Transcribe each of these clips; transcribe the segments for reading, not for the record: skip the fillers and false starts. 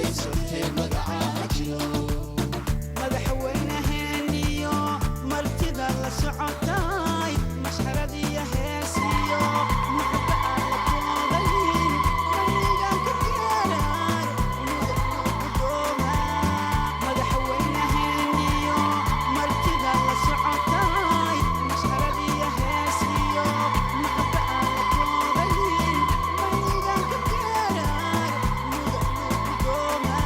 Mutaysatee magacaa jiro. Madaxweynaheeniyo martida la socotay, mashxaradiyo heesiyo muxuba aan la koobayn, mahigaanka geeraar mudano gudooma. Madaxweynaheeniyo martida la socotay, mashxaradiyo heesiyo muxuba aan la koobayn, mahigaanka geeraar mudano gudooma.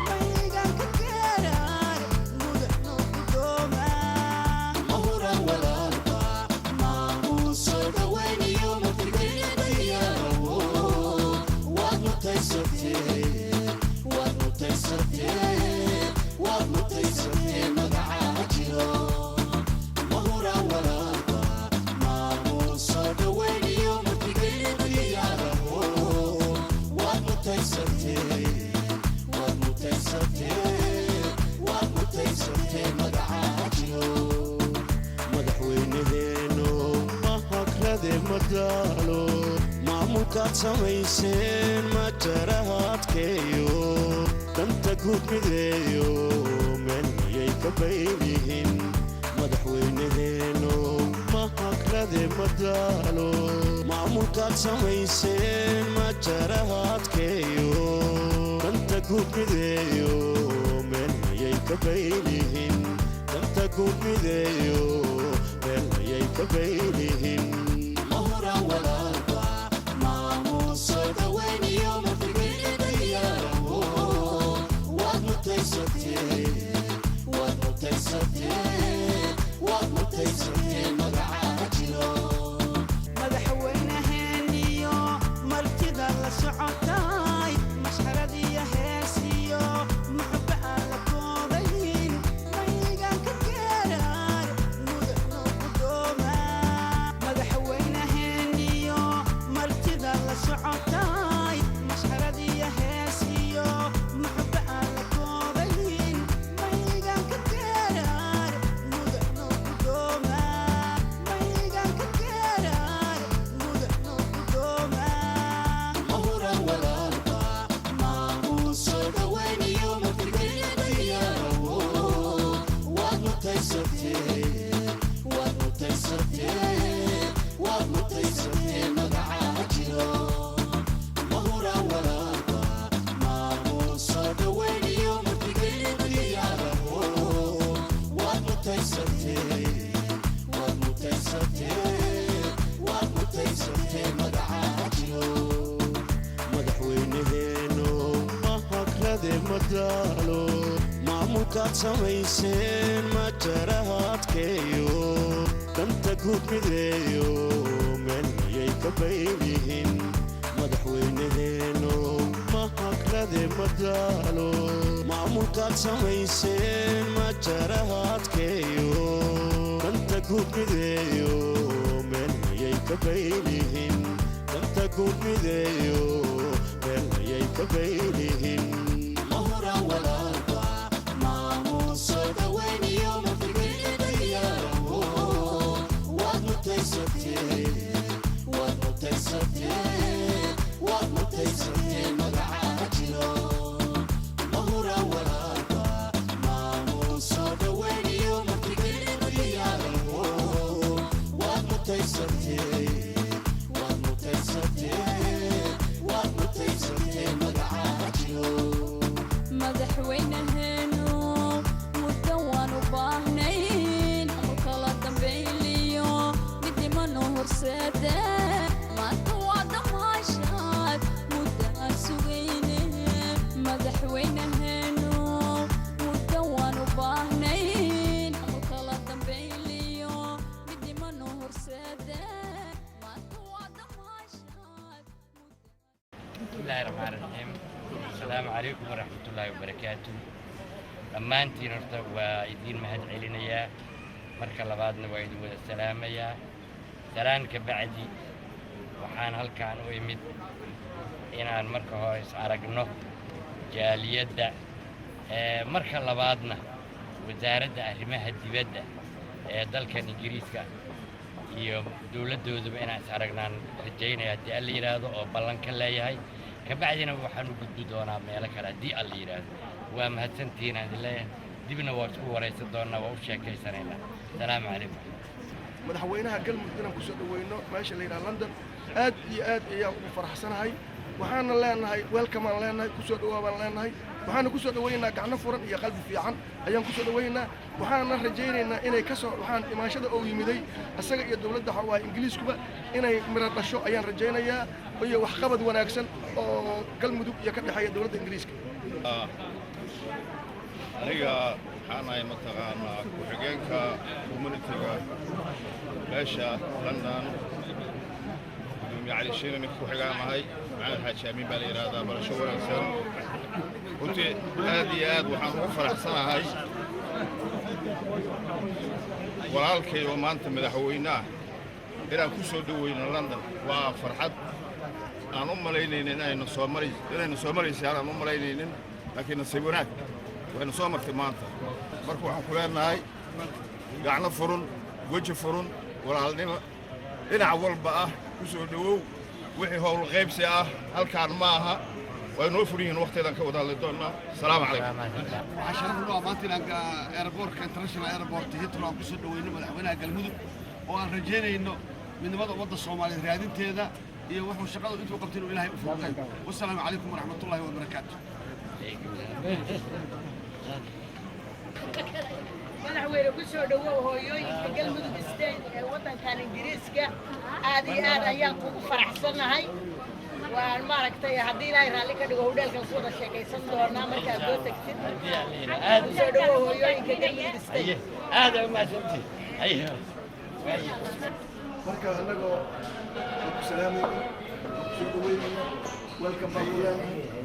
Mahigaanka geeraar mudano gudooma. Mahuraan walaalba, maamuusoo dhawayniyo martigelinayaawo. Waad mutaysatee, waad mutaysatee, waad mutaysatee magacaa jiro. Mahuraan walaalba, maamuusoo dhawayniyo martigelinayaawo. Waad mutaysatee, waad mutaysatee, waad mutaysatee magacaa jiro. Madaxweyneheeno mahagrade madaalo, maamulkaad samayseen majaraha adkeeyo, danta guud mideeyo, meel mayay ka baylihin. Madaxweyneheeno mahagrade madaalo, maamulkaad samayseen majaraha adkeeyo, danta guud mideeyo, meel mayay ka baylihin. Danta guud mideeyo, meel mayay ka baylihin. Mahuraan walaalba, maamuusoo dhawayniyo martigelinayaawo. Waad mutaysatee, waad mutaysatee, waad mutaysatee magacaa jiro. Madaxweynaheeniyo martida la socotay, mashxaradiyo heesiyo muxuba aan la koobayn, mahigaanka geeraar mudano gudooma. Madaxweynaheeniyo martida la socotay, mashxaradiyo heesiyo muxuba aan la koobayn, mahigaanka geeraar mudano gudooma. Mahigaanka geeraar mudano gudooma. Mahuraan walaalba, maamuusoo dhawayniyo martigelinayaawo. Waad mutaysatee, waad mutaysatee, waad mutaysatee magacaa jiro. Mahuraan walaalba, maamuusoo dhawayniyo martigelinayaawo. Waad mutaysatee, waad mutaysatee, waad mutaysatee magacaa jiro. Madaxweyneheeno mahagrade madaalo, maamulkaad samayseen majaraha adkeeyo, danta guud mideeyo, meel mayay ka baylihin. Madaxweyneheeno mahagrade madaalo, maamulkaad samayseen majaraha adkeeyo, danta guud mideeyo, meel mayay ka baylihin. Danta guud mideeyo, meel mayay ka baylihin. Mahuraan walaalba, maamuusoo dhawayniyo martigelinayaawo. Waad mutaysatee, waad mutaysatee, waad mutaysatee magacaa jiro. Mahuraan walaalba, maamuusoo dhawayniyo martigelinayaawo. Waad mutaysatee, waad mutaysatee, waad mutaysatee magacaa jiro. Madaxweynaheenu muddo waanu baahnayn, amul kala dambayliyo midnimano horseede. Maanta waa damaashaad muddo aan sugayne. Madaxweynaheenu muddo waanu baahnayn, amul kala dambayliyo midnimano horseede. Maanta waa damaashaad. بسم الله الرحمن الرحيم، السلام عليكم ورحمة الله وبركاته. Dhammaantiin horta waa idiin mahad celinayaa, marka labaadna waa idin wada salaamayaa. Salaan ka bacdi, waxaan halkaan u imid inaan marka hore is aragno jaaliyadda, marka labaadna Wasaaradda Arrimaha Dibadda ee dalkan Ingiriiska iyo dowladdooduba inaan is aragnaan rajaynaya, haddii Alla yidhaahdo, oo ballan ka leeyahay. Kabacdina waxaanu gudbi doonaa meelo kale haddii Alla yidhaahdo. Waa mahadsantihiin aan idin leeyahay. Dibna waa isku waraysan doonaa, waa u sheekaysanaynaa. Asalaamu calaykum. Madaxweynaha Galmudug inaan kusoo dhaweyno meesha la yidhaha London, aad iyo aad ayaan ugu faraxsanahay. Waxaana leenahay welcome aan leenahay, kusoo dhawaa baan leenahay. Waxaana kusoo dhawaynaynaa gacno furan iyo qalbi fiican ayaan kusoo dhawaynaynaa. Waxaana rajaynaynaa inay kasoo waxaan imaanshada oo yimiday isaga iyo dowladda waxa waaye Ingiliiskuba inay miro dhasho ayaan rajaynayaa, iyo waxqabad wanaagsan oo Galmudug iyo ka dhexeeya dowladda Ingiriiska. Aniga waxaan ahay mataqaanaa ku-xigeenka community-ga meesha London, gudoomiye Cali Shiina ninka ku-xigaan ahay. Maxamed Xaaji Amiin baa la yidhaahdaa. Barasho wanaagsan. Runtii aad iyo aad waxaan ugu faraxsanahay walaalkay oo maanta madaxweyne ah inaan ku soo dhoweyno London. Waa farxad aan u malaynaynin inaynu soo maraysay aan u malaynaynin, laakiin nasiib wanaag waynu soo martay maanta. Marka waxaan ku leenahay gacno furun, weji furun, walaalnimo dhinac walba ah ku soo dhowow. Wixii howl qaybsi ah halkaan ma aha, way noo furan yihiin, waqtigeedan ka wada hadli doonnaa. Asalaamu calaykum. Waxaa sharaf noo ah maanta inaan airportka, international airport Heathrow, aan kusoo dhaweyno madaxweynaha Galmudug, oo aan rajaynayno midnimada ummadda Soomaaliyeed raadinteeda iyo wuxuu shaqadu intuu qabtay inuu Ilaahay u fududay. Wasalaamu calaykum waraxmatullaahi wabarakaatu. Madaxweyne, ku soo dhowow hooyooyinka Galmudug State ee waddankan Ingiriiska. Aad iyo aad ayaan kugu faraxsannahay. Waan maaragtay, haddii Ilaahay raalli ka dhigo, hudheelkan ku wada sheekaysan doonaa markaad soo tagtid. Ku soo dhowow hooyooyinka Galmudug State. Aad u mahadsantihiin. Aye. Marka annagoo aan ku salaamayno, aan ku soo dhaweynayno, welcome baan ku leenahay.